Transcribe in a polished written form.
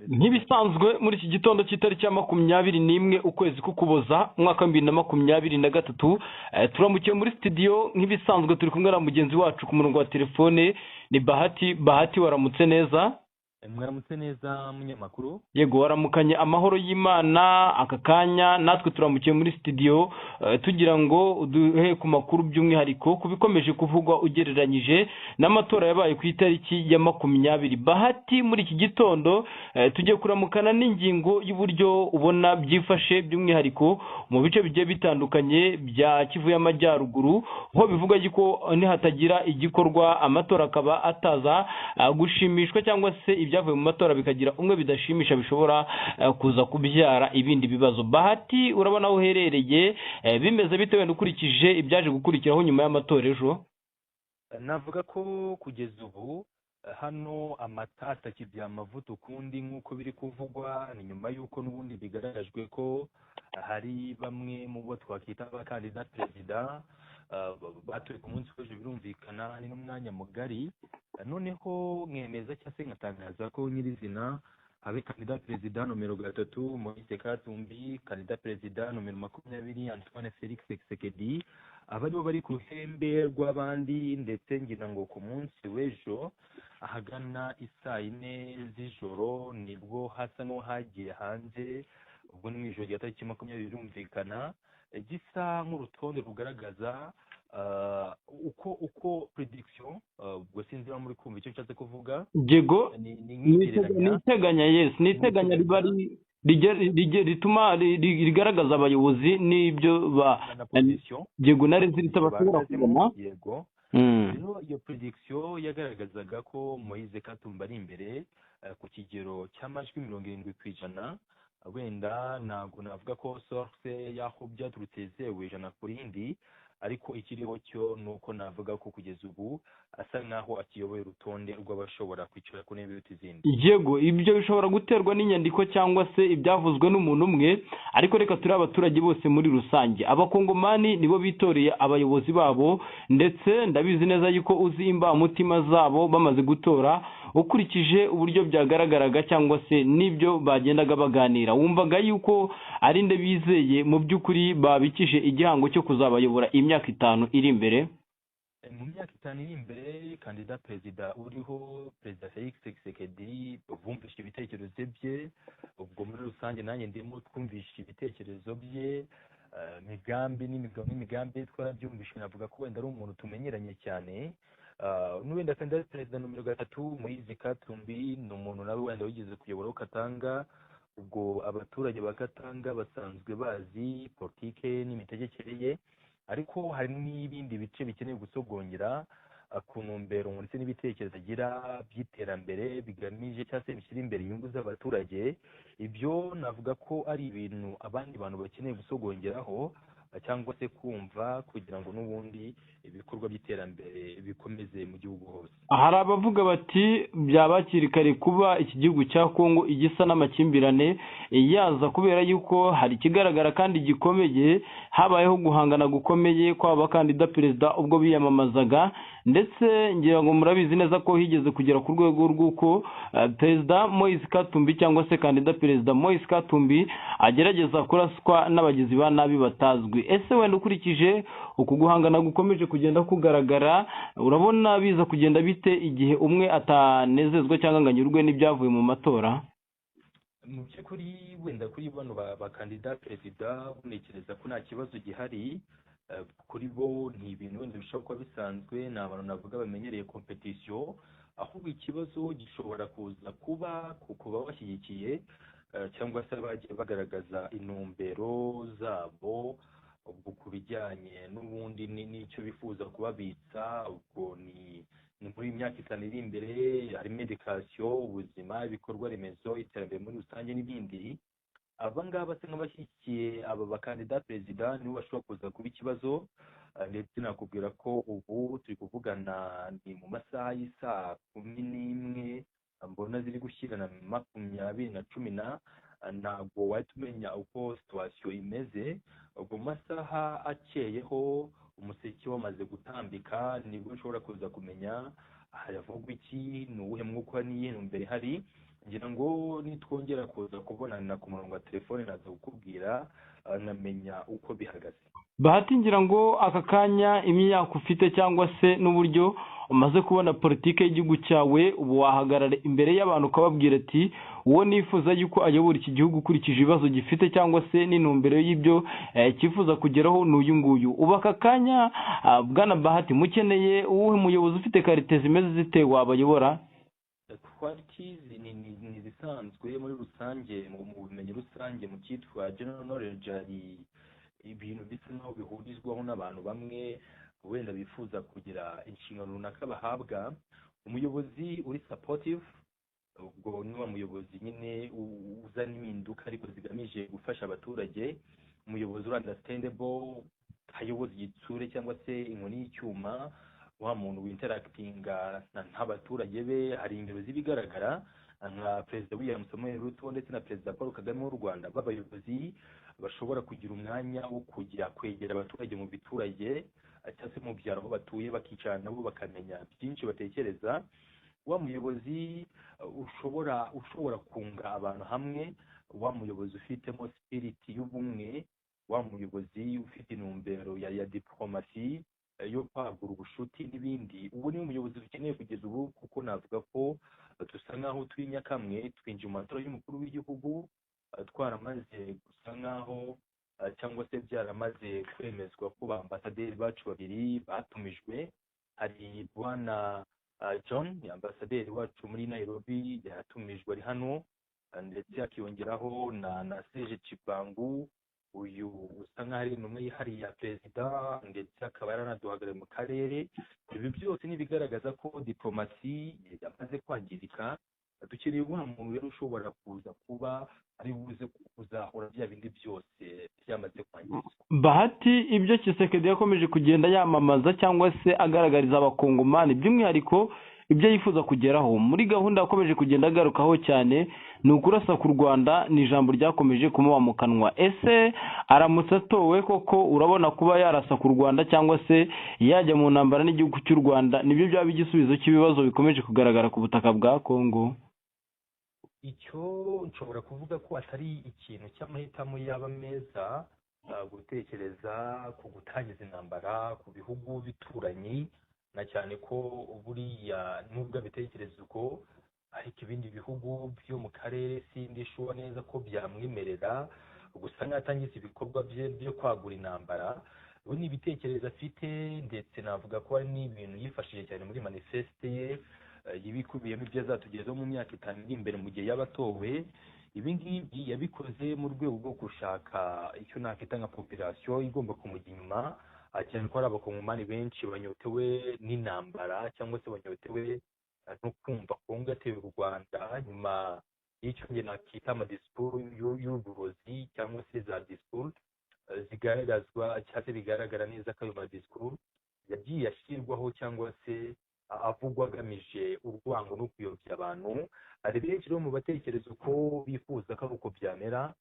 Nk'ibisanzwe muri iki gitondo cy'itariki ya 21 ukwezi k'Ukuboza umwaka wa 2023, turamukiye muri studio. Nk'ibisanzwe turi kumwe na mugenzi wacu ku murongo wa telefone, ni Bahati. Bahati, waramutse neza? Mwaramutse neza, munyamakuru. Yego, waramukanye amahoro y'Imana. Aka kanya natwe turamukiye muri studio, tugira ngo uduhe ku makuru, by'umwihariko ku bikomeje kuvugwa ugereranyije n'amatora yabaye ku itariki ya 20. Bahati, muri iki gitondo tugiye kuramukana n'ingingo y'uburyo ubona byifashe, by'umwihariko mu bice bigiye bitandukanye bya Kivu y'Amajyaruguru, aho bivuga ko nihatagira igikorwa amatora akaba ataza gushimishwa, cyangwa se ibyavuye mu matora bikagira umwe bidashimisha, bishobora kuza kubyara ibindi bibazo. Bahati, urabona aho uherereye bimeze bitewe ukurikije ibyaje gukurikiraho nyuma y'amatora ejo? Navuga ko kugeza ubu hano amata atakibya amavuta ukundi nk'uko biri kuvugwa. Ni nyuma y'uko n'ubundi bigaragajwe ko hari bamwe mu bo twakwita abakandida perezida batoye ku munsi w'ejo. Birumvikana ni n'umwanya mugari. Noneho mwemeza cyangwa se nkatangaza ko nyirizina habe kandida perezida nomero 3 Moise Katumbi, kandida perezida nomero 20 Antoine Felix Tshisekedi, aba aribo bari ku ruhembe rw'abandi. Ndetse ngira ngo ku munsi w'ejo ahagana isaa 4 z'ijoro nibwo hasa n'uhagiye hanze, ubwo ni mu ijoro rya tariki 20, birumvikana gisa nk'urutonde rugaragaza uko prediction. Ubwo sinzi niba muri kumva icyo nshatse kuvuga. Yego. Ni Ni iteganya, yes, ni iteganya riba rituma rigaragaza abayobozi n'ibyo ba na position. Yego, na résultat bashobora kubona. Yego. Rero iyo prediction yagaragazaga ko Moise Katumbi ari imbere ku kigero cy'amajwi 70%. Wenda ntabwo navuga ko source y'aho byaturutse yizewe ijana ku rindi, ariko ikiriho cyo ni uko navuga ko kugeza ubu asa nk'aho akiyoboye urutonde rw'abashobora kwicara ku ntebe iruta izindi. Yego, ibyo bishobora guterwa n'inyandiko cyangwa se ibyavuzwe n'umuntu umwe, ariko reka turi abaturage bose muri rusange. Abakongomani nibo bitoreye abayobozi babo, ndetse ndabizi neza yuko uzi imbamutima zabo bamaze gutora. Ukurikije uburyo byagaragaraga cyangwa se n'ibyo bagendaga baganira, wumvaga yuko ari nde bizeye mu by'ukuri babikije igihango cyo kuzabayobora imyaka 5 iri imbere? Mu myaka 5 iri imbere, kandida perezida uriho, Perezida Felix Tshisekedi, bumvishe ibitekerezo bye. Ubwo muri rusange nanjye ndimo, twumvishe ibitekerezo bye, migambi n'imigabo n'imigambi twarabyumvishe. Navuga ko wenda ari umuntu tumenyeranye cyane. N'uwenda kandida perezida nomero 3 Moise Katumbi ni umuntu nawe wenda wigeze kuyobora Katanga. Ubwo abaturage ba Katanga basanzwe bazi politike n'imitegekere ye, ariko hari n'ibindi bice bikeneye gusogongera ku ntumbero ndetse n'ibitekerezo agira by'iterambere bigamije cyangwa se bishyira imbere inyungu z'abaturage. Ibyo navuga ko ari ibintu abandi bantu bakeneye gusogongeraho cyangwa se kumva, kugira ngo n'ubundi ibikorwa by'iterambere bikomeze mu gihugu hose. Hari abavuga bati byaba hakiri kare kuba iki gihugu cya Kongo igisa n'amakimbirane yaza, kubera yuko hari ikigaragara kandi gikomeye: habayeho guhangana gukomeye kw'aba bakandida perezida ubwo biyamamazaga. Ndetse ngira ngo murabizi neza ko higeze kugera ku rwego rw'uko Perezida Moise Katumbi cyangwa se kandida perezida Moise Katumbi agerageza kuraswa n'abagizi ba nabi batazwi. Ese wenda ukurikije uku guhangana gukomeje kugenda kugaragara, urabona biza kugenda bite igihe umwe atanezezwa cyangwa ngo anyurwe n'ibyavuye mu matora? Mu by'ukuri, wenda kuri bano bakandida perezida, ntekereza ko nta kibazo gihari kuri bo. Ni ibintu wenda bishobora kuba bisanzwe, ni abantu navuga bamenyereye competition. Ahubwo ikibazo gishobora kuza kuba ku kuba bashyigikiye cyangwa se bagiye bagaragaza intumbero zabo, ubwo ku bijyanye n'ubundi n'icyo bifuza kubabitsa. Ubwo ni muri iyi myaka 5 iri imbere, harimo éducation, ubuzima, ibikorwa remezo, iterambere muri rusange n'ibindi. Aba ngaba basa nk'abashyigikiye aba bakandida perezida nibo bashobora kuza kuba ikibazo. Ndetse nakubwira ko ubu turi kuvugana ni mu masaha y'isaa 11 mbona ziri gushyira na makumyabiri na cumi na, ntabwo wahita umenya uko situation imeze. Ubwo mu masaha akeyeho, umuseke wamaze gutambika, nibwo ushobora kuza kumenya haravugwa iki, ni uwuhe mwuka n'iyihe ntumbero ihari. Ngira ngo nitwongera kuza kubonana ku murongo wa telefone, naza kukubwira, nkamenya uko bihagaze. Bahati, ngira ngo aka kanya imyaka ufite cyangwa se n'uburyo umaze kubona politiki y'igihugu cyawe, ubu wahagarara imbere y'abantu ukababwira ati: "Uwo nifuza yuko ayobora iki gihugu ukurikije ibibazo gifite cyangwa se n'intumbero y'ibyo cyifuza kugeraho ni uyu nguyu." Ubu aka kanya, bwana Bahati, mukeneye uwuhe muyobozi ufite qualité zimeze zite wabayobora? Qualities ni izisanzwe muri rusange, mu bumenyi rusange, mu cyitwa general knowledge. Hari ibintu bisa nkaho bihurizwaho n'abantu bamwe wenda bifuza kugira inshingano runaka bahabwa. Umuyobozi uri supportive, ubwo ni wa muyobozi nyine uzana impinduka ariko zigamije gufasha abaturage. Umuyobozi uri understandable, ayoboza igitsure cyangwa se inkoni y'icyuma, wa muntu winteractinga n'abaturage be. Hari ingero z'ibigaragara nka Perezida William Samoei Ruto ndetse na Perezida Paul Kagame w'u Rwanda, b'abayobozi bashobora kugira umwanya wo kujya kwegera abaturage mu biturage cyangwa se mu byaro aho batuye, bakicarana nabo, bakamenya byinshi batekereza. Wa muyobozi ushobora kunga abantu hamwe, wa muyobozi ufitemo spirit y'ubumwe, wa muyobozi ufite intumbero ya diplomasi, yo kwagura ubushuti n'ibindi. Ubu ni umuyobozi dukeneye kugeza ubu, kuko navuga ko dusa nk'aho turi nyakamwe, twinjiye mu matora y'umukuru w'igihugu, twaramaze gusa nk'aho cyangwa se byaramaze kwemezwa ko ba ambasaderi bacu babiri batumijwe. Hari bwana John, ambasaderi wacu muri Nairobi, yatumijwe ari hano, ndetse hakiyongeraho na Serge Chibangu, uyu usa nk'aho ari intumwa yihariye ya perezida, ndetse akaba yaranaduhagarariye mu karere. Ibi byose ni ibigaragaza ko diplomasi yamaze kwangirika. Dukeneye wa muntu rero ushobora kuza kuba ari buze kuzahura bya bindi byose byamaze kwangizwa. Bahati, ibyo Tshisekedi yakomeje kugenda yamamaza cyangwa se agaragariza Abakongomani, by'umwihariko ibyo yifuza kugeraho muri gahunda yakomeje kugenda agarukaho cyane, ni ukurasa ku Rwanda. Ni ijambo ryakomeje kumuba mu kanwa. Ese aramutse atowe koko, urabona kuba yarasa ku Rwanda cyangwa se yajya mu ntambara n'igihugu cy'u Rwanda nibyo byaba igisubizo cy'ibibazo bikomeje kugaragara ku butaka bwa Kongo? Icyo nshobora kuvuga ko atari ikintu cy'amahitamo yaba meza, gutekereza ku gutangiza intambara ku bihugu bituranyi, na cyane ko buriya nubwo abitekereza uko, ariko ibindi bihugu byo mu karere sindi sure neza ko byamwemerera gusa nk'atangiza ibikorwa bye byo kwagura intambara. Ubu ni ibitekerezo afite, ndetse navuga ko hari n'ibintu yifashishije cyane muri manifeste ye, ibikubiyemo ibyo azatugezaho mu myaka 5 iri imbere mu gihe yaba atowe. Ibi ngibi yabikoze mu rwego rwo gushaka icyo nakita nka population igomba kumujya inyuma, cyane ko hari Abakongomani benshi banyotewe n'intambara cyangwa se banyotewe no kumva Kongo ateye u Rwanda, nyuma y'icyo njye nakita amadisikuru y'uburozi cyangwa se za disikuru zigaragazwa cyangwa se bigaragara neza ko ayo madisikuru yagiye ashyirwaho cyangwa se avugwa agamije urwango no kuyobya abantu. Hari benshi rero mu batekereza ko bifuza ko ari uko byamera.